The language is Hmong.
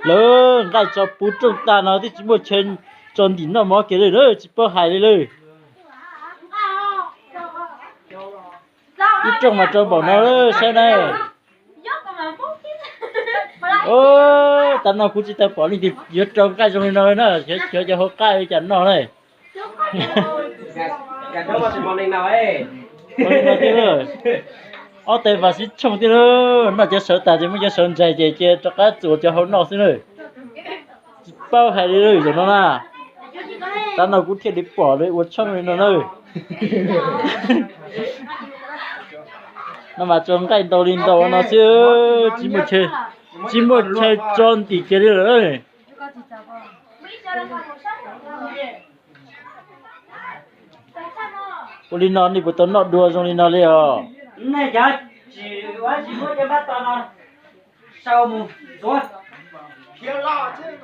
Lawv nqaij tso puv rooj tag no twb tsis muaj chaw tso ntim noj mov kiag li lawm, tsis paub hais li lawm. Ib rooj mas rau npaum no lawm saib na. Tav no kuv tsis tau pom leej twg yuav rau nqaij zoo li no na, xyov cov hauv qab li cas noj na. Ob tais vas sib tshooj thiab lauj, noj cov sawv tas ces muab cov sawv ntsais ces cia rov qab txuas cov hauv noj xwb na. Tsis paub hais li lawm zaum no na. Tav no kuv thiaj li pom lawv ua tshoob li no na. No mas tso nqaij ntau li ntau no xwb, tsis muaj chaw, tsis muaj chaw tso ntim kiag li lawm. Ua li no nej puas tau noj dua zoo li no li os? Nej cov tsis ua tsis muab cov npab to no sau mus ntxuav khiav los xwb.